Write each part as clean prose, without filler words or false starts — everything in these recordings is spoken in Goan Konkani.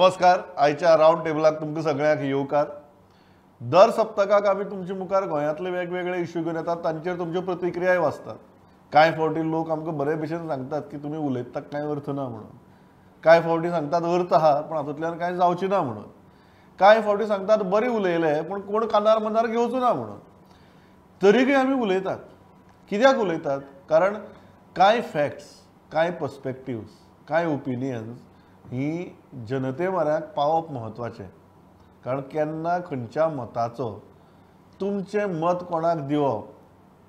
नमस्कार. आयच्या रावंड टेबलाक तुमकां सगळ्यांक येवकार. दर सप्तकाक आमी तुमचे मुखार गोंयांतले वेगवेगळे इश्यू घेवन येतात, तांचेर तुमच्यो प्रतिक्रियाय वाचतात. कांय फावटी लोक आमकां बरे भशेन सांगतात की तुमी उलयतात कांय अर्थ ना म्हणून, कांय फावटी सांगतात अर्थ आहा पूण हातूंतल्यान कांय जावचें ना म्हणून, कांय फावटी सांगतात बरें उलयलें पूण कोण कानार मनार घेवचो ना म्हणून. तरीकय आमी उलयतात. कित्याक उलयतात? कारण कांय फॅक्ट्स, कांय पर्सपेक्टिव्स, कांय ओपिनियन्स ही जनते म्हऱ्याक पावप म्हत्वाचें. कारण केन्ना खंयच्या मताचो तुमचें मत कोणाक दिवप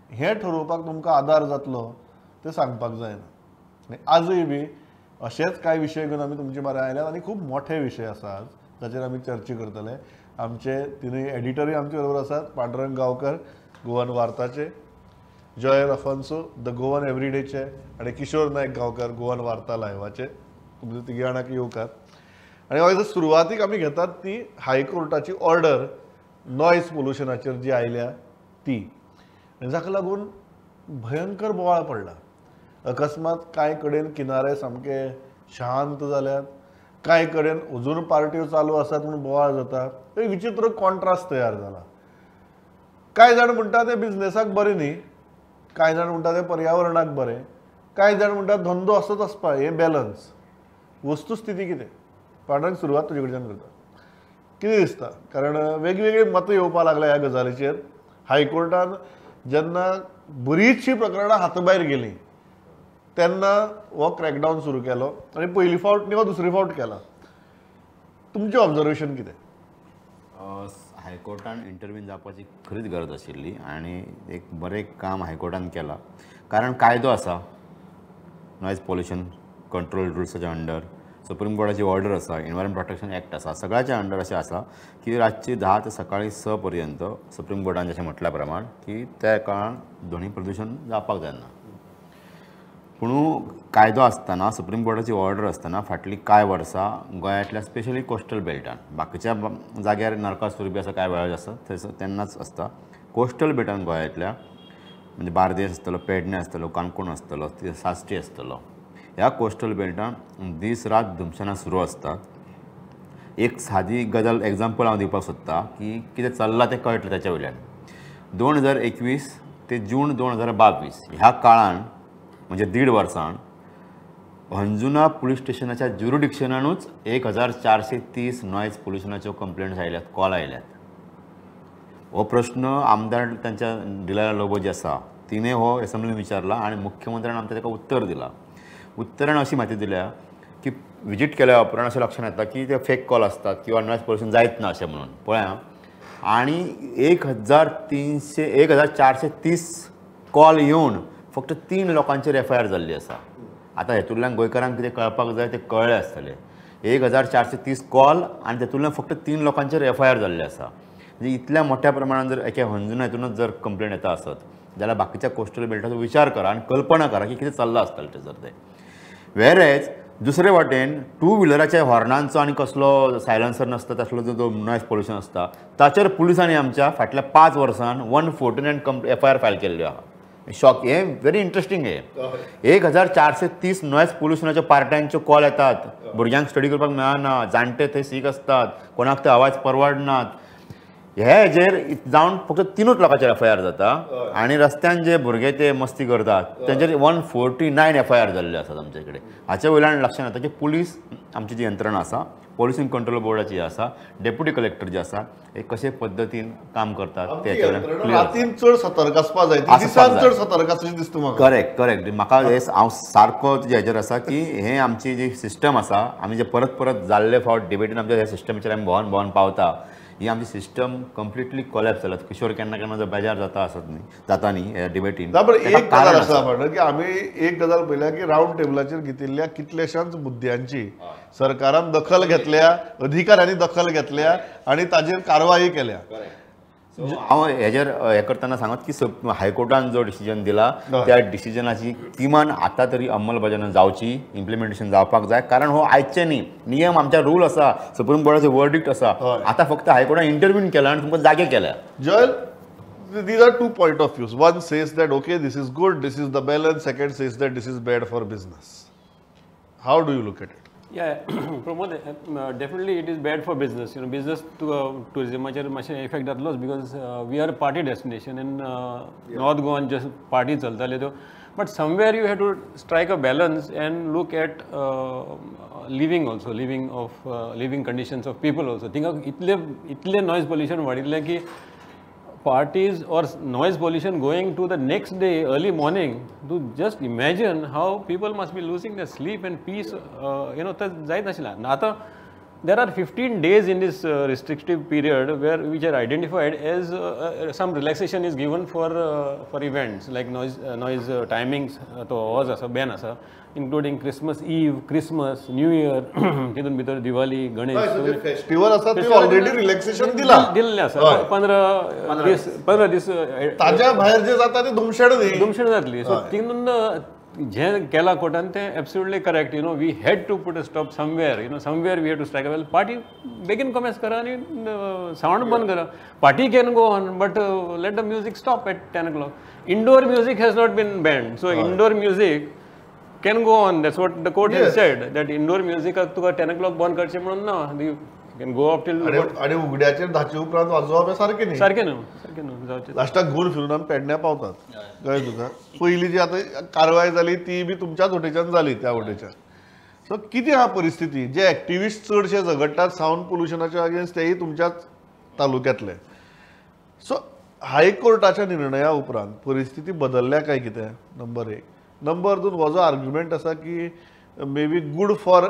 हें ठरोवपाक तुमकां आदार जातलो तें सांगपाक जायना. आनी आजूय बी अशेच कांय विशय घेवन आमी तुमचे म्हऱ्यान आयल्यात आनी खूब मोठे विशय आसा आज जाचेर आमी चर्चा करतले. आमचे तिनूय एडिटरूय आमचे बरोबर आसात. पांडुरंग गांवकर गोवन वार्ताचे, जॉयल अफान्सो the Goan एवरीडेचे आनी किशोर नायक गांवकर गोवन वार्ता लायवाचे. तुमचे तिगी जाणांक येवकार. आनी मागीर सुरवातीक आमी घेतात ती हायकोर्टाची ऑर्डर नॉयज पोल्युशनाचेर जी आयल्या ती, आनी जाका लागून भयंकर बोवाळ पडला. अकस्मात कांय कडेन किनारे सामके शांत जाल्यात, कांय कडेन अजून पार्ट्यो चालू आसात म्हूण बोवाळ जाता. एक विचित्र कॉन्ट्रास्ट तयार जाला. कांय जाण म्हणटा ते बिजनेसाक बरें न्ही, कांय जाण म्हणटा ते पर्यावरणाक बरें, कांय जाण म्हणटा धंदो असोच आसपा. हें बॅलन्स वस्तुस्थिती कितें? पांडुरंग, सुरवात तुजे कडच्यान करता. कितें दिसता? कारण वेगवेगळी मतां येवपाक लागल्या ह्या गजालीचेर. हायकोर्टान जेन्ना बरीचशीं प्रकरणां हाता भायर गेलीं तेन्ना हो क्रॅकडावन सुरू केलो आनी पयली फावट न्ही, हो दुसरी फावट केला. तुमचें ऑब्जर्वेशन कितें? हायकोर्टान इंटरव्हीन जावपाची खरीच गरज आशिल्ली आनी एक बरें काम हायकोर्टान केलां. कारण कायदो आसा, नॉयज पोल्युशन कंट्रोल रुल्साच्या अंडर सुप्रीम कोर्टाची ऑर्डर आसा, एनवायरमेंट प्रोटेक्शन एक्ट आसा, सगळ्याच्या अंडर अशें आसा की रातची 10 ते सकाळी 6 पर्यंत सुप्रीम कोर्टान जशें म्हटल्या प्रमाण की त्या काळान ध्वनी प्रदुशण जावपाक जायना. पूण कायदो आसतना, सुप्रीम कोर्टाची ऑर्डर आसतना फाटलीं कांय वर्सां गोंयांतल्या स्पेशली कोस्टल बेल्टान, बाकीच्या जाग्यार नरकासूर बी आसा कांय वेळार आसा थंयसर तेन्नाच आसता, कोस्टल बेल्टान गोंयांतल्या म्हणजे बार्देस आसतलो, पेडणे आसतलो, काणकोण आसतलो, साश्टी आसतलो, ह्या कोस्टल बेल्टान दीस रात धुमशेणां सुरू आसतात. एक सादी गजाल एग्जाम्पल हांव दिवपाक सोदतां की कितें चल्लां तें कळटलें ताच्या वयल्यान. 2021 ते जून 2022 ह्या काळान म्हणजे 1.5 वर्सान अंजुना पुलीस स्टेशनाच्या ज्युरिडिक्शनानूच 1430 नॉयज पोल्युशनाच्यो कंप्लेंट्स आयल्यात, कॉल आयल्यात. हो प्रश्न आमदार तांच्या डिलायला लोबो जी आसा तिणें हो एसेंब्लीन विचारला आनी मुख्यमंत्र्यान आमकां ताका उत्तर दिलां. उत्तरान अशी म्हायती दिल्या की विजीट केल्या उपरांत अशें लक्षांत येता की ते फेक कॉल आसतात किंवा नॉयज पोल्युशन जायत ना अशें म्हणून पळया. आनी 1430 कॉल येवन फक्त 3 लोकांचेर एफ I R जाल्ली आसा. आतां हेतूंतल्यान गोंयकारांक कितें कळपाक जाय तें कळ्ळें आसतलें. 1430 कॉल आनी तेतूंतल्यान फक्त 3 लोकांचेर एफ I R जाल्ले आसा. म्हणजे इतल्या मोठ्या प्रमाणान जर एके हंजुना हितूनच जर कंप्लेन येता आसत जाल्यार बाकीच्या कोस्टल बेल्टाचो विचार करा आनी कल्पना करा की कितें चल्लां आसतलें थंयसर तें. वेरेज दुसरे वाटेन टू व्हिलराच्या हॉर्नांचो आनी कसलो सायलन्सर नासता तसलो जो नॉयज पोल्युशन आसता ताचेर पुलिसांनी आमच्या फाटल्या 5 वर्सान 149 एफ I R file केल्ल्यो आहा. शॉक, हें व्हेरी इंट्रस्टींग. हें 1430 नॉयज पोल्युशनाच्या पार्ट्यांच्यो कॉल येतात, भुरग्यांक स्टडी करपाक मेळना, जाणटे थंय सीक आसतात, कोणाक ते आवाज परवडनात. हे हेजेर जावन फक्त 3 लोकांचेर एफ I R जाता आनी रस्त्यान जे भुरगे ते मस्ती करतात तेंचेर 149 एफ I R जाल्ले आसात आमचे कडेन. हाचे वयल्यान लक्षांत येता की पुलीस आमची जी यंत्रणा आसा, पोल्युशन कंट्रोल बोर्डाची आसा, डेप्युटी कलेक्टर जे आसा, हे कशे पद्दतीन काम करतात ते रातीन चड सतर्क आसपाक जाय, दिसान चड सतर्क आसचें दिसता म्हाका. Correct correct. म्हाका हे हांव सारको तुज्या हेजेर आसा की हे आमची जी सिस्टम आसा, आमी जे परत परत जाल्ले फावट डिबेटीन आमच्या ह्या सिस्टमाचेर आमी भोंवन भोंवन पावता, ही आमची सिस्टम कंप्लिटली कोलॅप्स जाल्या. किशोर केन्ना केन्ना जर बेजार जाता आसत न्ही, जाता न्ही ह्या डिबेटीन. एक गजाल आसा म्हणटा की आमी एक गजाल पळयल्या की रावंड टेबलाचेर घेतिल्ल्या कितल्याशांच मुद्द्यांची सरकारान दखल घेतल्या, अधिकाऱ्यांनी दखल घेतल्या आनी ताजेर कारवाई केल्या. हांव हेजेर हें करतना सांगत की हायकोर्टान जो डिसिजन दिला त्या डिसिजनाची किमान आतां तरी अंमलबजावणी जावची, इम्प्लिमेंटेशन जावपाक जाय. कारण हो आयचे न्ही नियम, आमच्या रूल आसा, सुप्रीम कोर्टाचो वर्डिक्ट आसा. आतां फक्त हायकोर्टान इंटरव्हीन केला आनी तुमकां जागे केल्या. Joel, these are two point of views. One says that okay, this is good, this is the balance. Second says that this is bad for business. How do you look at it? Yeah, Pramod, definitely it is bad for business. You know, business tourism मातशें effect जातलोच because we are a party destination and North Goan just party चलताले त्यो. But somewhere you have to strike a balance and look at living also, living conditions of people also. थिंगा इतले इतले नॉयज पोल्युशन वाडिल्लें की parties or noise pollution going to the next day early morning, to just imagine how people must be losing their sleep and peace, you know, जायत नाशिल्लें. आतां there are 15 days in this restrictive period where which are identified as some relaxation is given for events like noise timings, तो आवाज आसा, ban आसा, including Christmas Eve, Christmas, New Year, तितून भितर दिवाळी, गणेश फेस्टिवल आसा ते ऑलरेडी रिलॅक्सेशन दिला दिल्लें आसा. 15 दीस ताज्या भायर जे जाता ते धुमशेण न्ही, धुमशेण जातली. सो तितून जे केला कोर्टान ते absolutely correct. You know, we had to put a stop somewhere. You know, somewhere we had to strike a well. Party बेगीन कॉमेन्स करा आनी सावंड बंद करा. Party can go on but let the music stop at 10 o'clock. Indoor music has not been banned, so indoor music can go on. That's what the court has said, that indoor music तुका 10 o'clock बंद करचें म्हणून ना, you can go up till. आनी उगड्याचेर 10 उपरांत वाजोवप हें सारकें न्ही, सारकें न्हू, सारकें न्हू जावचें. लास्टाक गोल फिरून आमी पेडण्या पावतात, कळ्ळें तुका. पयलीं जी आतां कारवाय जाली ती बी तुमच्याच वटेच्यान जाली, त्या वटेच्यान. सो कितें आहा परिस्थिती, जे एक्टिविस्ट चडशे झगडटात सावंड पोल्युशनाच्या अगेन्स्ट तेय तुमच्याच तालुक्यांतले. सो हायकोर्टाच्या निर्णया उपरांत परिस्थिती बदलल्या काय कितें, नंबर 1. नंबर 2, हो जो आर्ग्युमेंट आसा की may be good for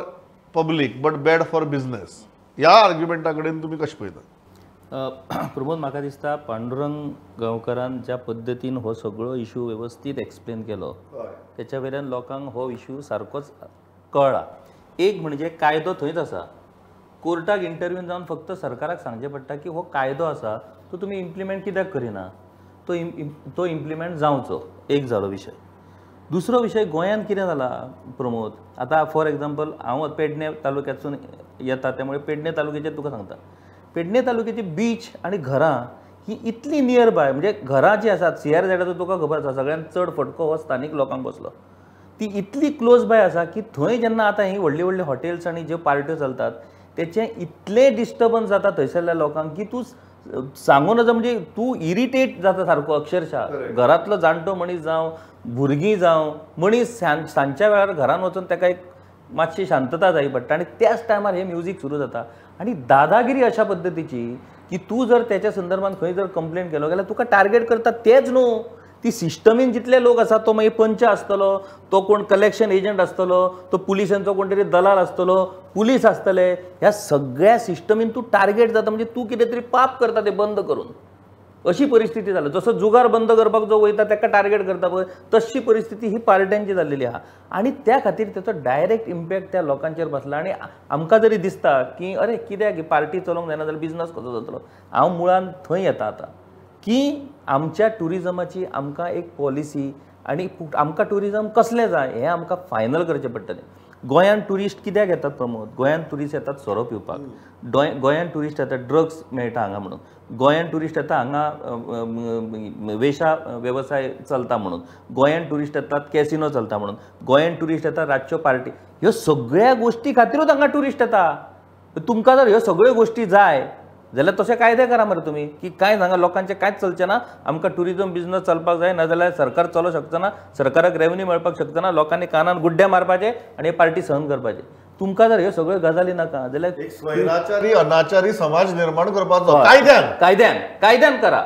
public but bad for business, ह्या आर्ग्युमेंटा कडेन तुमी कशें पळयता? प्रमोद, म्हाका दिसता पांडुरंग गांवकारान ज्या पद्दतीन हो सगळो इशू वेवस्थीत एक्सप्लेन केलो तेच्या वयल्यान लोकांक हो इशू सारकोच कळ्ळा. एक म्हणजे कायदो थंयच आसा, कोर्टाक इंटरव्यून जावन फक्त सरकाराक सांगचें पडटा की हो कायदो आसा तो तुमी इम्प्लिमेंट कित्याक करिना, तो इम्प्लिमेंट जावचो. एक जालो विशय. दुसरो विशय, गोंयांत कितें जाला प्रमोद, आतां फॉर एग्जाम्पल हांव पेडणे तालुक्यांतसून येता, त्यामुळे पेडणे तालुक्याचेर तुका सांगता. पेडणे तालुक्याची बीच आनी घरां ही इतली नियर बाय, म्हणजे घरां जी आसात सीआरझेडाचो तुका खबर आसा सगळ्यांत चड फटको हो स्थानीक लोकांक बसलो, ती इतली क्लोज बाय आसा की थंय जेन्ना आतां हीं व्हडलीं व्हडलीं हॉटेल्स आनी ज्यो पार्ट्यो चलतात तेचें इतलें डिस्टर्बन्स जाता थंयसरल्या लोकांक की तूं सांगू नजो, म्हणजे तूं इरिटेट जाता सारको अक्षरशः. घरांतलो जाणटो मनीस जावं, भुरगीं जावं, मनीस सांजच्या वेळार घरान वचून ताका एक मातशी शांतता जाय पडटा आनी त्याच टायमार हें म्युजीक सुरू जाता आनी दादागिरी अशा पद्दतीची की तूं जर तेच्या संदर्भात खंय जर कंप्लेन केलो जाल्यार तुका टार्गेट करता तेच न्हू, ती सिस्टमीन जितले लोक आसात, तो मागीर पंच आसतलो, तो कोण कलेक्शन एजंट आसतलो, तो पुलिसांचो कोण तरी दलाल आसतलो, पुलीस आसतले, ह्या सगळ्या सिस्टमीन तूं टार्गेट जाता. म्हणजे तूं कितें तरी पाप करता तें बंद करून, अशी परिस्थिती जाल्या. जसो जुगार बंद करपाक जो वयता ताका टार्गेट करता पळय, तशी परिस्थिती ही पार्ट्यांची जाल्लेली आहा आनी त्या खातीर तेचो डायरेक्ट इम्पॅक्ट त्या लोकांचेर बसला. आनी आमकां जरी दिसता की अरे कित्याक पार्टी चलोवंक जायना जाल्यार बिजनस कसो जातलो, हांव मुळान थंय येता आतां की आमच्या ट्युरिजमाची आमकां एक पॉलिसी आनी आमकां ट्युरिजम कसलें जाय हें आमकां फायनल करचें पडटलें. गोंयांत ट्युरिस्ट कित्याक येतात प्रमोद? गोंयांत ट्युरिस्ट येतात सोरो पिवपाक, गोंयांत ट्युरिस्ट येतात ड्रग्स मेळटा हांगा म्हणून, गोंयांत ट्युरिस्ट येता हांगा वेशा वेवसाय चलता म्हणून, गोंयांत ट्युरिस्ट येतात कॅसिनो चलता म्हणून, गोंयांत ट्युरिस्ट येतात रातच्यो पार्टी, ह्यो सगळ्या गोश्टी खातीरूच हांगा ट्युरिस्ट येता. तुमकां जर ह्यो सगळ्यो गोश्टी जाय जाल्यार तशें कायदे करा मरे तुमी की कांय हांगा लोकांचें कांयच चलचें ना, आमकां ट्युरिजम बिजनस चलपाक जाय, नाजाल्यार सरकार चलोवंक शकचो ना, सरकाराक रेवन्यू मेळपाक शकचो ना, लोकांनी कानान गुड्डे मारपाचे आनी पार्टी सहन करपाचे. तुमकां जर ह्यो सगळ्यो गजाली नाका जाल्यार एक स्वैराचारी अनाचारी समाज निर्माण करपाचो कायद्यान कायद्यान कायद्यान करा.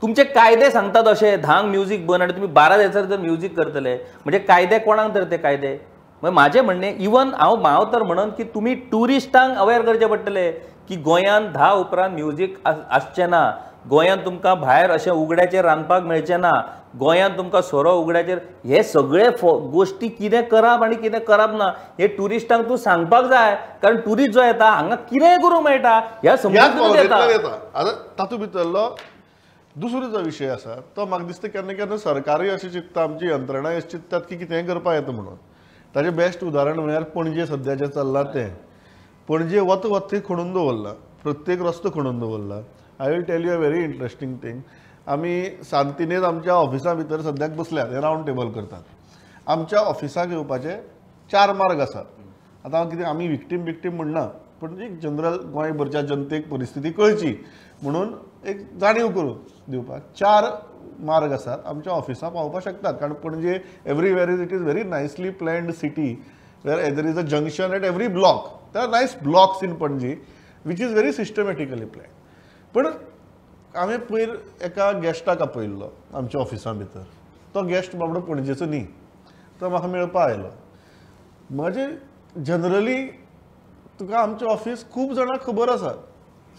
तुमचे कायदे सांगतात अशे धांक म्युजीक बंद आनी तुमी 12 जायसर जर म्युजीक करतले म्हणजे कायदे कोणाक तर ते कायदे. मागीर म्हाजें म्हणणें इवन हांव तर म्हणन की तुमी ट्युरिस्टांक अवेर करचें पडटलें की गोंयांत 10 उपरांत म्युजीक आसचें ना, गोंयांत तुमकां भायर अशें उगड्याचेर रांदपाक मेळचें ना, गोंयांत तुमकां सोरो उगड्याचेर, हे सगळे गोश्टी कितें करप आनी कितें करप ना हे ट्युरिस्टांक तूं सांगपाक जाय. कारण ट्युरिस्ट जो येता हांगा कितेंय करूंक मेळटा ह्या समजून येता. आतां तातूंत भितरलो दुसरो जो विशय आसा तो म्हाका दिसता केन्ना केन्ना सरकारूय अशें चिंत्ता, आमची यंत्रणां अशें चिंत्तात की कितेंय करपाक येता म्हणून. ताजें बेस्ट उदाहरण म्हळ्यार पणजे सद्या जें चल्लां तें. पणजे वत वत थंय खणून दवरला, प्रत्येक रस्तो खणून दवरला. I will tell you a very interesting thing. आमी सांतिनेज आमच्या ऑफिसा भितर सद्याक बसल्यात, हे रावंड टेबल करतात. आमच्या ऑफिसाक येवपाचे 4 मार्ग आसात. आतां हांव कितें आमी विक्टीम विक्टीम म्हणना, पण एक जनरल गोंयभरच्या जनतेक परिस्थिती कळची म्हणून एक जाणीव करून दिवपाक 4 मार्ग आसात आमच्या ऑफिसां पावपाक शकतात. कारण Panaji everywhere is it is very nicely planned city where there is a junction at every block. There are nice blocks in Panaji which is very systematically planned. पण आमी पयर एका गेस्टाक आपयल्लो आमच्या ऑफिसा भितर. तो गेस्ट बाबडो पणजेचो न्ही, तो म्हाका मेळपा आयलो. म्हजे जनरली तुका आमचें ऑफिस खूब जाणांक खबर आसा,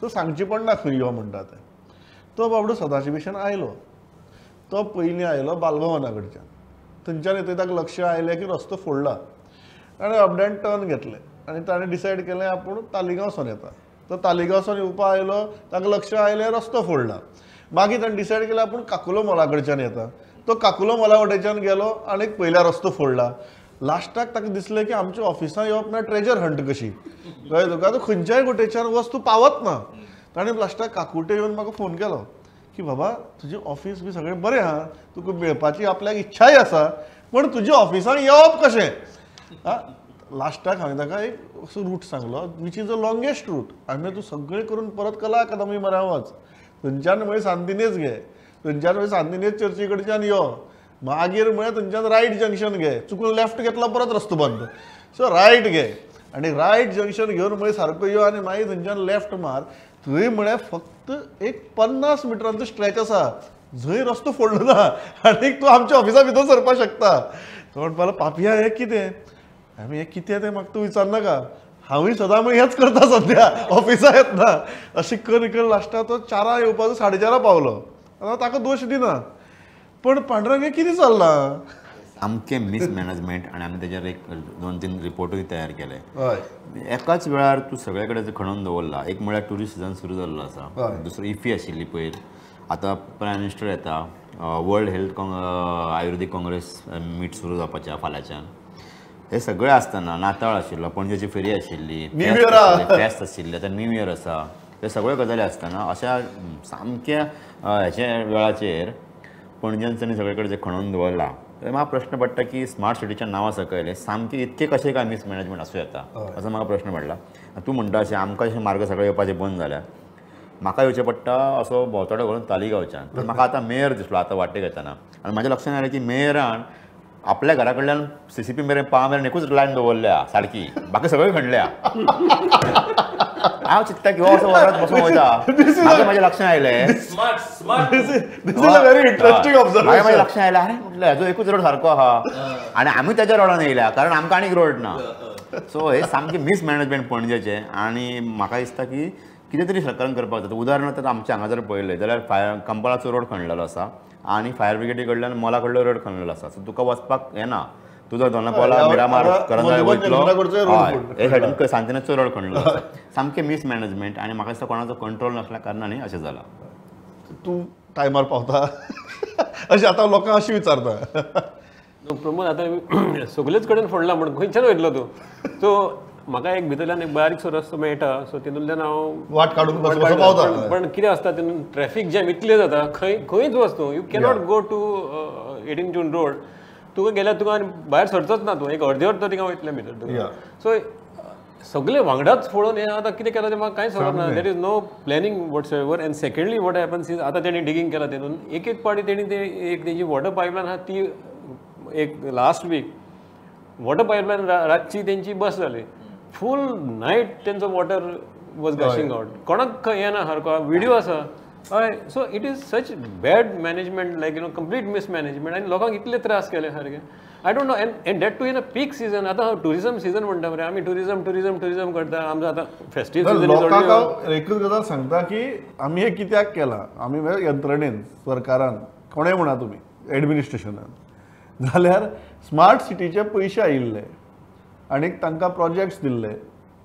सो सांगचें पडना खंय यो म्हणटा तें. तो बाबडो सदांचे भशेन आयलो. तो पयलीं आयलो बालभवना कडच्यान, थंयच्यान येतकीर ताका लक्ष आयलें की रस्तो फोडला. ताणें अपडेंट टर्न घेतलें आनी ताणें डिसायड केलें आपूण तालिगांवसून येता. तो तालिगांवसून येवपा आयलो, ताका लक्ष आयलें रस्तो फोडला. मागीर ताणें डिसायड केलें आपूण काकुलो मोला कडच्यान येता. तो काकुलो मोला वटेच्यान गेलो आनी पयल्या रस्तो फोडला. लास्टाक ताका दिसलें की आमच्या ऑफिसांत येवप म्हळ्यार ट्रेजर हंट कशी, कळ्ळें तुका? तूं खंयच्याय वटेच्यान वच तूं पावत ना. ताणें लास्टाक काकुटे येवन म्हाका फोन केलो की बाबा तुजें ऑफिस बी सगळें बरें आहा, तुका मेळपाची आपल्याक इच्छाय आसा, पूण तुज्या ऑफिसांत येवप कशें? आं, लास्टाक हांवें ताका एक असो रूट सांगलो which is the longest route. हांवें तूं सगळें करून परत कला अकादमी मरा वच, थंयच्यान मागीर सांतिनेज घे, थंयच्यान मागीर सांतिनेज चर्ची कडच्यान यो, मागीर म्हळ्यार थंयच्यान रायट जंक्शन घे, चुकून लेफ्ट घेतला परत रस्तो बंद, सो रायट घे आनी रायट जंक्शन घेवन मागीर सारको यो आनी मागीर थंयच्यान लेफ्ट मार. थंय म्हळ्यार फक्त एक 50 मिटरांचो स्ट्रेच आसा जंय रस्तो फोडलो ना आनी तूं आमच्या ऑफिसा भितर सरपाक शकता. तो म्हणपाक लागलो पापया हें कितें? आमी हें कितें तें म्हाका तूं विचारनाका, हांवूय सदां मागीर हेंच करता सद्या ऑफिसा येतना. अशें कर कर लास्टाक तो 4 येवपाचो 4:30 पावलो. आतां ताका दोश दिना, पण पांडुरंग हें कितें चल्लां? सामकें मिसमॅनेजमेंट. आनी आमी तेजेर एक 2-3 रिपोर्टूय तयार केले. एकाच वेळार तूं सगळे कडेन खणून दवरला. एक म्हळ्यार ट्युरिस्ट सिजन सुरू जाल्लो आसा, दुसरो इफी आशिल्ली पयर, आतां प्रायम मिनिस्टर येता, वर्ल्ड हेल्थ आयुर्वेदीक काँग्रेस मीट सुरू जावपाचें फाल्यांच्यान. हे सगळें आसतना नाताळ आशिल्लो, पणजेची फेरी आशिल्ली, फेस्त आशिल्ली, आतां न्यू इयर आसा. हे सगळ्यो गजाली आसतना अशा सामक्या हेच्या वेळाचेर पणजेन सगळे कडेन जें खणून दवरलां तर म्हाका प्रश्न पडटा की स्मार्ट सिटीच्या नांवा सकयल सामकें इतकें कशें काय मिसमॅनेजमेंट आसूं येता असो म्हाका प्रश्न पडला. तूं म्हणटा अशें आमकां अशें मार्ग सगळे येवपाचे बंद जाल्या, म्हाका येवचें पडटा असो भोंवतडो घालून तालिगांवच्यान. तर म्हाका आतां मेयर दिसलो आतां वाटेक येतना आनी म्हाज्या लक्षांत आयलें की मेयरान आपल्या घरा कडल्यान सीसीपी मेरेन पाव मेरेन एकूच लायन दवरल्या सारकी, बाकी सगळी खणल्या. हांव चिंत्ता की हो असो वरात बसून वयता. म्हाका म्हाज्या लक्षांत आयलें, म्हाका म्हाज्या लक्षांत आयलें, अरे म्हटलें हेजो एकूच रोड सारको आहा आनी आमी तेज्या रोडान येयल्या कारण आमकां आनीक रोड ना. सो हे सामकें मिसमॅनेजमेंट पणजेचें. आनी म्हाका दिसता की कितें तरी सरकारान करपाक जाता. उदाहरणार्थ आमच्या हांगा जर पळयलें जाल्यार फायर कंपाळाचो रोड खणलेलो आसा आनी फायर ब्रिगेडी कडल्यान मोला कडलो रोड खणलेलो आसा. सो तुका वचपाक येना, तुजो दोनापावला मिरामार करंजाळे वयतलो, हे सायडीन सांतिनेजचो रोड खणलेलो आसा. सामकें मिसमॅनेजमेंट आनी म्हाका दिसता कोणाचो कंट्रोल नासल्या कारणान अशें जालां. तूं टायमार पावता अशें आतां लोकांक अशें विचारता? प्रमोद आतां सगळेच कडेन फोडला म्हण खंयच्यान वयतलो तूं? सो म्हाका एक भितरल्यान एक बारीकसो रस्तो मेळटा, सो तितूंतल्यान हांव वाट काडून पावता. पण कितें आसता तितून ट्रॅफीक जॅम इतलें जाता, खंय खंयच वच तूं, you cannot go to 18 June road. तुका गेल्यार तुका आनी भायर सरचोच ना तूं, एक अर्दे वर तरी वयतलें भितर तुका. सो सगळे वांगडाच पळोवन हें आतां कितें केलां तें म्हाका कांयच खबर ना. There is no planning whatsoever. And secondly what happens is आतां तेणी डिगींग केलां तितून एक एक पार्टी तेणी ते एक तेजी वॉटर पायपलायन आहा ती एक लास्ट वीक वॉटर पायपलायन रातची तेंची बस जाली, फूल नायट तेंचो वॉटर वॉज गशिंग आवट. कोणाक येना सारको व्हिडियो आसा. हय, so it is such bad management, like you know complete mismanagement. आनी लोकांक इतले त्रास केले सारके, I don't know. And that too in a peak season. आतां ट्युरिजम सिजन म्हणटा मरे आमी, ट्युरिजम ट्युरिजम ट्युरिजम करता. आमचो आतां फेस्टीव सिजन. लोकांक हांव एकूच गजाल सांगता की आमी हें कित्याक केलां, आमी यंत्रणेन सरकारान कोणें म्हणा तुमी एडमिनिस्ट्रेशनान, जाल्यार स्मार्ट सिटीचे पयशे आयिल्ले आनी तांकां प्रोजेक्ट्स दिल्ले,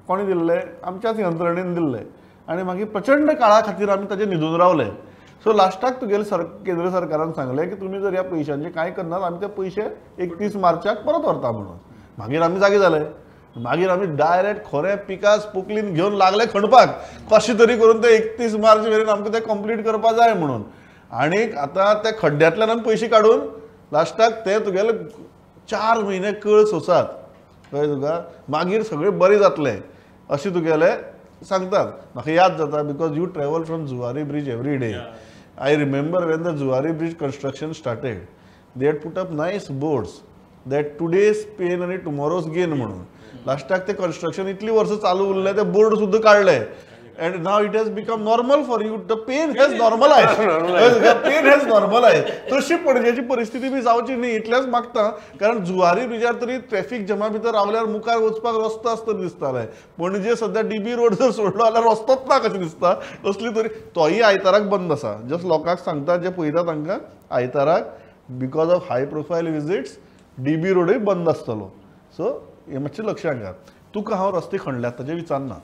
कोणें दिल्ले? आमच्याच यंत्रणेन दिल्ले. आनी मागीर प्रचंड काळा खातीर आमी ताजेर न्हिदून रावले. सो लास्टाक तुगेले केंद्र सरकारान सांगलें की तुमी जर ह्या पयशांचे कांय करनात आमी ते पयशे 31 मार्चाक परत व्हरता म्हणून. मागीर आमी जागे जाले, मागीर आमी डायरेक्ट खोरें पिकास पोकलीन घेवन लागले खणपाक, कशें तरी करून ते 31 मार्च मेरेन आमकां ते कंप्लीट करपा जाय म्हणून. आनी आतां त्या खड्ड्यांतल्यान आमी पयशे काडून लास्टाक ते तुगेले 4 म्हयने कळ सोंसात कळ्ळें तुका, मागीर सगळें बरें जातलें अशें तुगेलें सांगतात. म्हाका याद जाता because you travel from Zuari bridge every day. I remember when the Zuari bridge construction started they had put up nice boards that today's pain आनी टुमॉरोज गेन म्हणून. लास्टाक ते कन्स्ट्रक्शन इतली वर्सां चालू उरलें, ते बोर्ड सुद्दां काडले and now it has become normal for you. The pain has normalized. The pain has normalized. तशी पणजेची परिस्थिती बी जावची न्ही इतलेंच मागता, कारण जुवारी ब्रिजार तरी ट्रॅफिक जमा भितर रावल्यार मुखार वचपाक रस्तो आसता दिसताले. पणजे सद्या डीबी रोड जर सोडलो जाल्यार रस्तोच ना कशें दिसता असली तरी तोय आयताराक बंद आसा. जस्ट लोकांक सांगता जे पळयता तांकां आयताराक because of high profile visits DB रोडूय बंद आसतलो. सो हें मातशें लक्षांत घाल. तुका हांव रस्ते खणल्यात ताजें विचारना,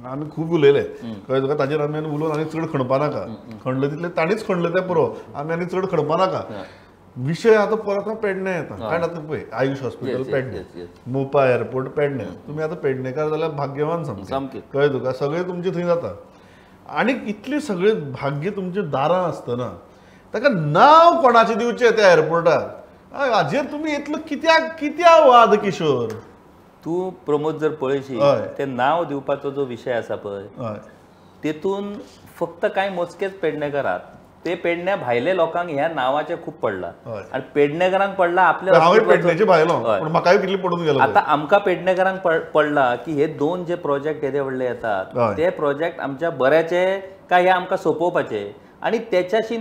आमी खूब उलयले कळ्ळें तुका, ताजेर आमी आनी उलोवन आनी चड खणपा नाका. खणलें तितलें ताणीच खणलें तें पुरो, आमी आनी चड खणपा नाका. विशय आतां परत पेडणे येता, कारण आतां पळय आयुष हॉस्पिटल पेडणे, मोपा एअरपोर्ट पेडणे, तुमी आतां पेडणेकार जाल्यार भाग्यवान सामकें, कळ्ळें तुका, सगळें तुमचें थंय जाता. आनी इतलें सगळें भाग्य तुमच्या दारां आसतना ताका नांव कोणाचें दिवचें त्या एअरपोर्टाक, हाजेर तुमी इतलो कित्याक कित्याक वाद किशोर? तूं प्रमोद जर पळयशी ते नांव दिवपाचो जो विशय आसा पळय तेतून फक्त कांय मोजकेच पेडणेकार आहात, ते पेडण्या भायले लोकांक ह्या नांवाचें खूब पडलां आनी पेडणेकारांक पडलां आपल्या. आतां आमकां पेडणेकारांक पडलां की हे दोन जे प्रोजेक्ट येदे व्हडले येतात ते प्रोजेक्ट आमच्या बऱ्याचे काय हे आमकां सोंपोवपाचे, आनी त्याच्याशी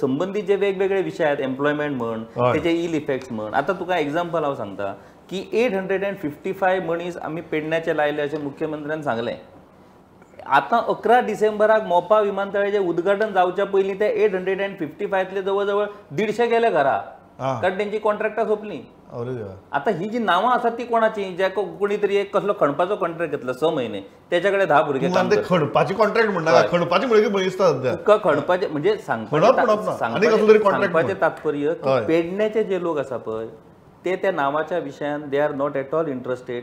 संबंदीत जे वेगवेगळे विशय आहेत एम्प्लॉयमेंट म्हण, तेचे इल इफेक्ट्स म्हण. आतां तुका एग्जाम्पल हांव सांगता की 855 मनीस आमी पेडण्याचे लायले अशें मुख्यमंत्र्यान सांगलें. आतां 11 डिसेंबराक मोपा विमानतळाचें उद्घाटन जावच्या पयलीं ते 855तले जवळ जवळ 150 गेले घरा, कारण तेंची कॉन्ट्रॅक्टां सोंपलीं. आतां ही जी नांवां आसात ती कोणाची, ज्या कोणी तरी एक कसलो खणपाचो कॉन्ट्रॅक्ट घेतला 6 महिने, त्याच्या कडेन 10 भुरगे. खणपाची कॉन्ट्रॅक्ट म्हणटा, खणपाची तुका खणपाचे म्हणजे सांगपाचें तात्पर्य की पेडण्याचे जे लोक आसा पळय ते त्या नांवाच्या विशयान they are not at all interested.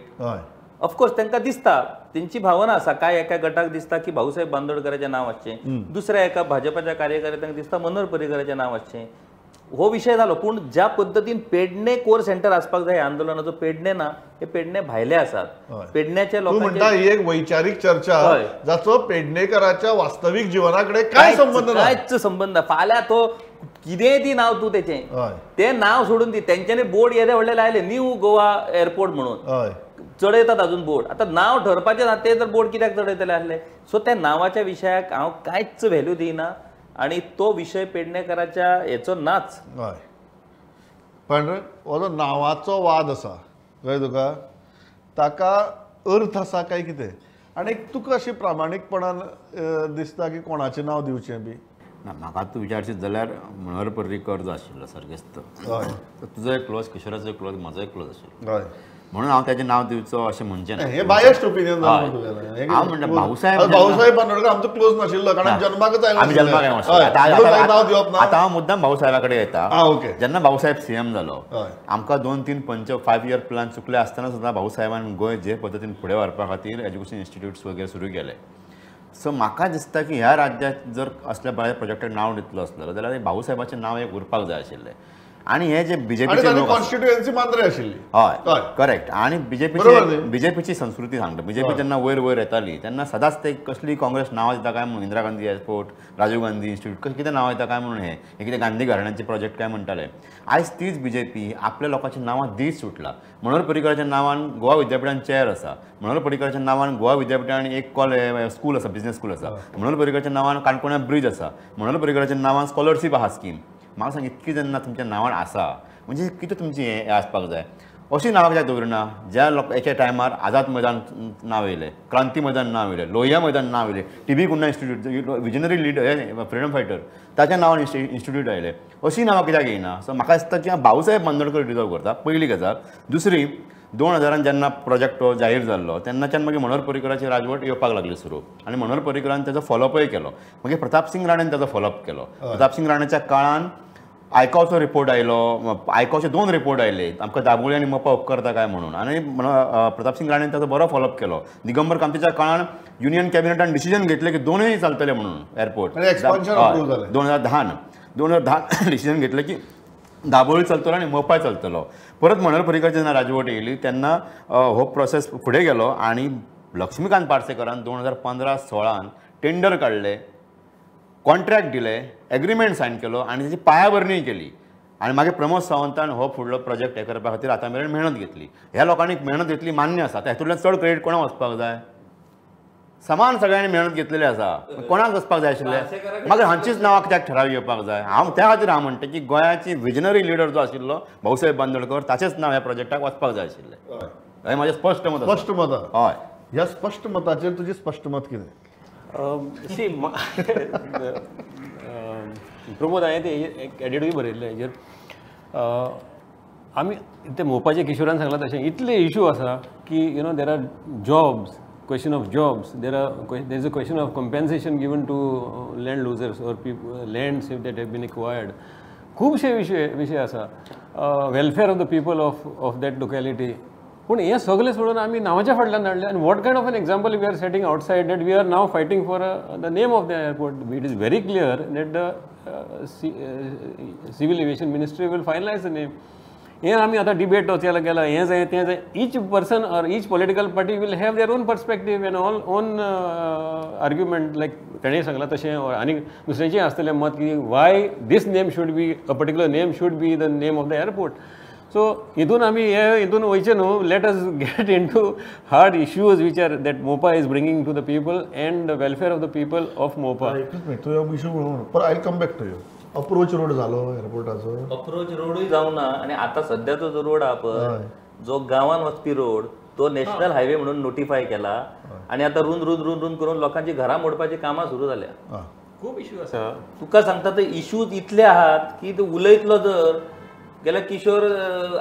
Of course तांकां दिसता, तेंची भावना आसा, काय एका गटाक दिसता की भाऊसाहेब बांदोडकराचें नांव आसचें, दुसऱ्या एका भाजपाच्या कार्यकर्त्यांक दिसता मनोहर पर्रीकराचें नांव आसचें. हो विशय जालो. पूण ज्या पद्दतीन पेडणे कोर सेंटर आसपाक जाय आंदोलनाचो, पेडणे ना, हे पेडणे भायले आसात. पेडण्याच्या लोकांचे म्हणटा ही एक वैचारीक चर्चा जाचो पेडणेकराच्या वास्तवीक जिवना कडेन काय संबंध ना, कांयच संबंध ना. फाल्यां तो कितेंय दी नांव तूं तेचें, तें नांव सोडून दी. तेंच्यांनी बोर्ड येदे व्हडले लायले न्यू गोवा एअरपोर्ट म्हणून, चडयतात अजून बोर्ड. आतां नांव ठरपाचें ना, ते जर बोर्ड कित्याक चडयतले आसले? सो त्या नांवाच्या विशयाक हांव कांयच व्हॅल्यू दिना आनी तो विशय पेडणेकराच्या हेचो नाच. हय, पण हो जो नांवाचो वाद आसा कळ्ळें तुका, ताका अर्थ आसा काय कितें? आनी तुका अशें प्रामाणीकपणान दिसता की कोणाचें नांव दिवचें बी ना? म्हाका तूं विचारशीत जाल्यार मनोहर पर्रीकर जो आशिल्लो सर्गेस्त, तुजो एक क्लोज, किशोराचो एक क्लोज, म्हजो एक क्लोज आशिल्लो, म्हणून हांव ताजें नांव दिवचो अशें म्हणचें ना. हें बायस्ट ओपिनियन. हांव म्हणटा भाऊसाहेब, भाऊसाहेब बांदोडकर आमचो क्लोज नाशिल्लो कारण जन्माकच आयलो, आमी जन्माक आयलो. आतां हांव मुद्दाम भाऊसाहेबा कडेन येता. जेन्ना भाऊसाहेब सीएम जालो, आमकां 2-3 पंच 5 इयर प्लान चुकले आसतना सुद्दां भाऊसाहेबान गोंय जे पद्दतीन फुडें व्हरपा खातीर एज्युकेशन इन्स्टिट्यूट्स वगैरे सुरू केले. सो म्हाका दिसता की ह्या राज्यात जर असल्या बऱ्या प्रोजेक्टाक नांव दितलो आसलो जाल्यार भाऊसाहेबाचें नांव एक उरपाक जाय आशिल्लें. आनी हे जे बीजेपीचे लोक कॉन्स्टिट्युएन्सी मांद्रे आशिल्ली, हय करेक्ट. आनी बीजेपीची संस्कृती सांगता, बीजेपी जेन्ना वयर वयर येताली तेन्ना सदांच ते कसली काँग्रेस नांवां दिता काय म्हणून, इंदिरा गांधी एअरपोर्ट, राजीव गांधी इन्स्टिट्यूट, कशें कितें नांवां दिता काय म्हणून, हे कितें गांधी घराण्यांचे प्रोजेक्ट काय म्हणटाले. आयज तीच बीजेपी आपल्या लोकांच्या नांवां दीत सुटला. मनोहर पर्रीकराच्या नांवान गोवा विद्यापिठान चेअर आसा, मनोहर पर्रीकराच्या नांवान गोवा विद्यापिठान एक कॉलेज स्कूल आसा, बिजनेस स्कूल आसा, मनोहर पर्रीकराच्या नांवान काणकोणा ब्रिज आसा, मनोहर पर्रीकराच्या नांवान स्कॉलरशीप आहा स्कीम. म्हाका सांग, इतकी जेन्ना तुमच्या नांवान आसा म्हणजे कितें तुमचें हें आसपाक जाय. अशी नांवां कित्याक दवरिना ज्या लोक एके टायमार आझाद मैदान नांव येयलें, क्रांती मैदान नांव येयलें, लोहिया मैदान नांव येयलें, T B Cunha institute, visionary leader freedom fighter ताच्या नांवान इन्स्टिट्यूट आयलें, अशी नांवां कित्याक येयना? सो म्हाका दिसता की भाऊसाहेब बांदोडकर डिजर्व करता, पयली गजाल. दुसरी, 2000 जेन्ना प्रोजेक्ट हो जाहीर जाल्लो तेन्नाच्यान मागीर मनोहर पर्रीकराची राजवट येवपाक लागली सुरू, आनी मनोहर पर्रीकरान ताजो फॉलोअपय केलो. मागीर प्रतापसिंग राणेन ताजो फॉलोअप केलो. प्रतापसिंग राणेच्या काळान आयकॉवचो रिपोर्ट आयलो, आयकॉवचे 2 रिपोर्ट आयले आमकां दाबोळी आनी मोपा उपकरता काय म्हणून, आनी प्रतापसिंग राणेन ताजो बरो फॉलोअप केलो. दिगंबर कामतीच्या काळान युनियन कॅबिनेटान डिसिजन घेतलें की दोनूय चलतले म्हणून एअरपोर्ट. 2010 डिसिजन घेतलें की दाबोळी चलतलो आनी मोपाय चलतलो. परत मनोहर पर्रीकर जेन्ना राजवट येयली तेन्ना हो प्रोसेस फुडें गेलो आनी लक्ष्मीकांत पार्सेकरान 2015-16 टेंडर काडले, कॉन्ट्रॅक्ट दिले, एग्रीमेंट सायन केलो आनी तेजी पायाभरणी केली. आनी मागीर प्रमोद सावंतान हो फुडलो प्रोजेक्ट हें करपा खातीर आतां मेरेन मेहनत घेतली. ह्या लोकांनी मेहनत घेतली मान्य आसा, हातूंतल्यान चड क्रेडीट कोणाक वचपाक जाय? समान सगळ्यांनी मेहनत घेतलेली आसा, कोणाक वचपाक जाय आशिल्लें? मागीर हांचीच नांवां कित्याक ठराव घेवपाक जाय? हांव त्या खातीर हांव म्हणटा की गोंयाची विजनरी लिडर जो आशिल्लो भाऊसाहेब बांदोडकर ताचेंच नांव ह्या प्रोजेक्टाक वचपाक जाय आशिल्लें. हें म्हाजें स्पश्ट मत. स्पश्ट मत. हय, ह्या स्पश्ट मताचेर तुजें स्पश्ट मत कितें? सी प्रमोद, हांवें तें एक एडिटूय बरयल्लें हेजेर. आमी ते मोपाचे किशोरान सांगलां तशें इतले इशू आसा की you know there are jobs, question of jobs, there is a question of compensation given to land losers or people, lands that have been acquired. खुबशे विशय आसा, welfare of the people of that locality. पूण हें सगळें सोडून आमी नांवाच्या फाटल्यान धाडलें. आनी what kind of an example we are setting outside that we are now fighting for the name of the airport. It is very clear that the civil aviation ministry will finalise the name. हें आमी आतां डिबेट वचयला गेला, हें जाय तें जाय. Each person or each political party will have their own perspective and all own argument. Like तेणें सांगलां तशें आनी दुसऱ्याचें आसतलें मत की why this name should be, a particular name should be the name of the airport. So हितून आमी हे हितून वयचें न्हू. Let us get into hard issues which are that Mopa is bringing to the people and the welfare of the people of Mopa. एकूच मिनट, तुवें इशू म्हणून पर I come back to you. Approach road जालो एअरपोर्टाचो, अप्रोच रोडूय जावना आनी आतां सद्याचो जो रोड आहा पळय, जो गांवान वचपी रोड, तो नॅशनल हायवे म्हणून नोटिफाय केला आनी आतां रुंद रुंद रुंद रुंद करून लोकांची घरां मोडपाची कामां सुरू जाल्या. खूब इश्यू आसा. तुका सांगता ते इश्यूज इतले आहात की ते उलयतलो जर गेल्यार किशोर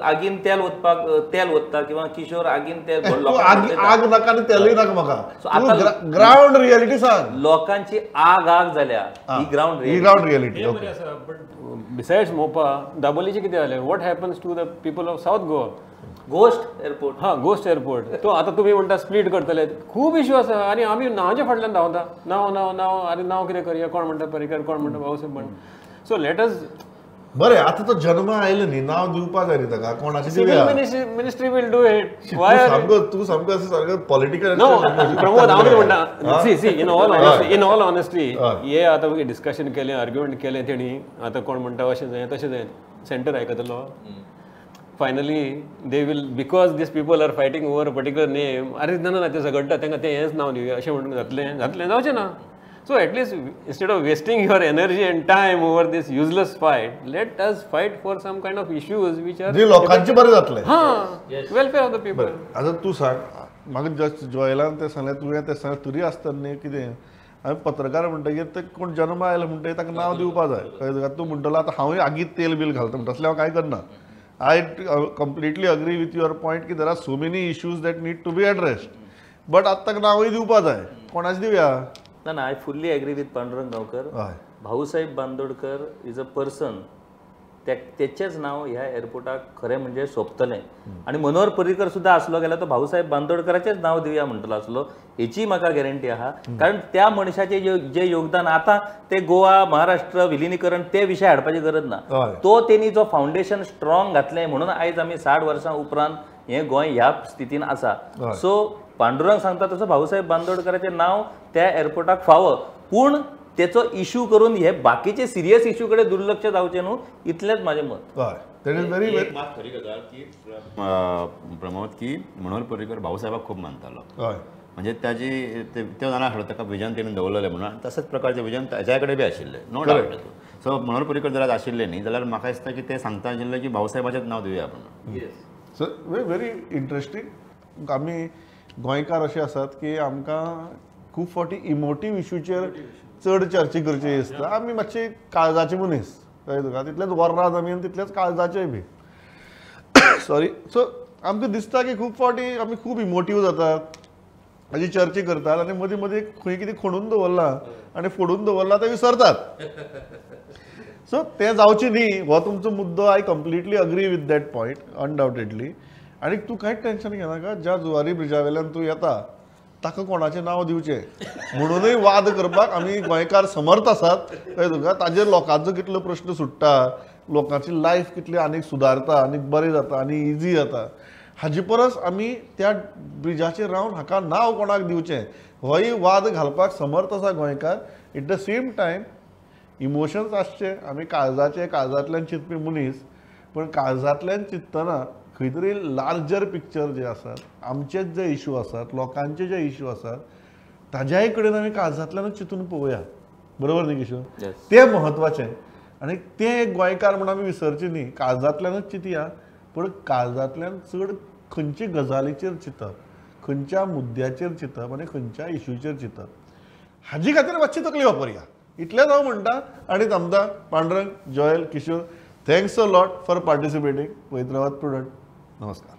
आगीन तेल ओतपाक तेल ओतता किंवा किशोर आगीन तेल आग नाका आनी तेलूय नाका म्हाका. ग्रावंड रियलिटी सांग. लोकांची आग आग जाल्या ही ground reality. But besides Mopa, दाबोलीचें कितें जालें? What happens to the people of South Goa? Ghost airport. हां, गोस्ट एअरपोर्ट. तो आतां तुमी म्हणटा स्प्लीट करतले, खूब इश्यू आसा आनी आमी नांवाच्या फाटल्यान धांवता. नांव नांव नांव, आनी नांव कितें करया? कोण म्हणटा पर्रीकर, कोण म्हणटा भाऊसाहेब म्हण. सो let us बरें, आतां तो जन्म आयलो न्ही, नांव दिवपा जाय न्ही ताका, कोणाचें दिवया? Ministry will do it. तूं सामको अशें सारको पॉलिटिकल. नो प्रमोद, हांव कितें म्हणटा, see see in all honesty, in all honesty हे आतां डिस्कशन केलें, आर्ग्युमेंट केलें तेणी, आतां कोण म्हणटा अशें जाय तशें जाय, सेंटर आयकतलो? Finally they will, because these people are fighting over a particular name. अरे ना ना ते झगडटा, तांकां तें हेंच नांव दिवया अशें म्हणून जातलें जातलें जावचें ना. So at least instead of wasting your energy and time over this useless fight, let us fight for some kind of issues which are जे लोकांचे बरें जातलें. हां, welfare of the people. आतां तूं सांग म्हाका, जस्ट जॉयलान तें सांगलें, तुवें तें सांगलें, तरी आसतना न्ही कितें आमी पत्रकार म्हणटकीर ते कोण जन्म आयलो म्हणटकीर ताका नांव दिवपा जाय. कळ्ळें तुका? तूं म्हणटलो आतां हांवूय आगीत तेल बील घालता म्हणटा, तसलें हांव कांय करना. I completely agree with your point की there are so many issues that need to be addressed, but आतां ताका नांवूय दिवपा जाय. कोणाचें दिवया? ना ना, I fully agree with Pandurang Gaonkar. Bhausaheb Bandodkar is a person, तेचेंच नांव ह्या एअरपोर्टाक खरें म्हणजे सोबतलें. आनी मनोहर पर्रीकर सुद्दां आसलो गेल्यार तो भाऊसाहेब बांदोडकराचेंच नांव दिवया म्हणटलो आसलो, हेची म्हाका गॅरंटी आहा. कारण त्या मनशाचें जें योगदान आतां ते गोवा महाराष्ट्र विलिनीकरण ते विशय हाडपाची गरज ना, तो तेणी जो फावंडेशन स्ट्रॉंग घातलें म्हणून आयज आमी 60 वर्सां उपरांत हें गोंय ह्या स्थितीन आसा. सो पांडुरंग सांगता तसो भाऊसाहेब बांदोडकराचें नांव त्या एअरपोर्टाक फावो, पूण तेचो इशू करून हे बाकीचे सिरियस इशू कडेन दुर्लक्ष जावचें न्हू, इतलेंच म्हाजें मत. एक मात खरी गजाल की प्रमोद की मनोहर पर्रीकर भाऊसाहेबाक खूब मानतालो. म्हणजे ताजी त्यो जाणा आसलो ताका विजन तेणें दवरलेलें म्हणून, तशेंच प्रकारचें विजन ताज्या कडेन बी आशिल्लें, नो डावट. सो मनोहर पर्रीकर जर आज आशिल्ले न्ही जाल्यार म्हाका दिसता की ते सांगता आशिल्ले की भाऊसाहेबाचेंच नांव दिवया आपण. So very interesting. आमी गोंयकार अशे आसात की आमकां खूब फावटी इमोटीव इशूचेर चड चर्चा करची दिसता. आमी मातशे काळजाचे मनीस, कळ्ळें तुका? तितलेच वर्राज आमी आनी तितलेच काळजाचेय बी. सॉरी. सो आमकां दिसता की खूब फावटी आमी खूब इमोटीव जातात, हाजी चर्चा करतात आनी मदीं मदीं खंय कितें खणून दवरलां आनी फोडून दवरलां तें विसरतात. सो तें जावचें न्ही हो तुमचो मुद्दो. I completely agree with that point undoubtedly. आनी तूं कांयच टेंशन घेनाका, ज्या जुवारी ब्रिजा वेल्यान तूं येता ताका कोणाचें नांव दिवचें म्हणूनय वाद करपाक आमी गोंयकार समर्थ आसात, कळ्ळें तुका? ताजेर लोकांचो कितलो प्रश्न सुट्टा, लोकांची लायफ कितली आनीक सुदारता आनीक बरें जाता आनी इजी जाता हाजे परस आमी त्या ब्रिजाचेर रावन हाका नांव कोणाक दिवचें होय वाद घालपाक समर्थ आसा गोंयकार. At the same time emotions आसचे, आमी काळजाचे काळजांतल्यान चिंतपी मनीस, पण काळजांतल्यान चिंततना खंय तरी लार्जर पिक्चर जे आसात, आमचेच जे इशू आसात, लोकांचे जे इशू आसात ताज्याय कडेन आमी काळजांतल्यानूच चिंतून पळोवया, बरोबर न्ही किशोर? तें म्हत्वाचें आनी तें एक गोंयकार म्हूण आमी विसरचें न्ही, काळजांतल्यानूच चिंतया, पूण काळजांतल्यान चड खंयचे गजालीचेर चिंतप, खंयच्या मुद्द्याचेर चिंतप आनी खंयच्या इशूचेर चिंतप हाजे खातीर मातशी तकली वापरया, इतलेंच हांव म्हणटा आनी थांबता. Pandurang, Joel, Kishore, thanks a lot for participating. पळयत रावात प्रुडंट. नमस्कार.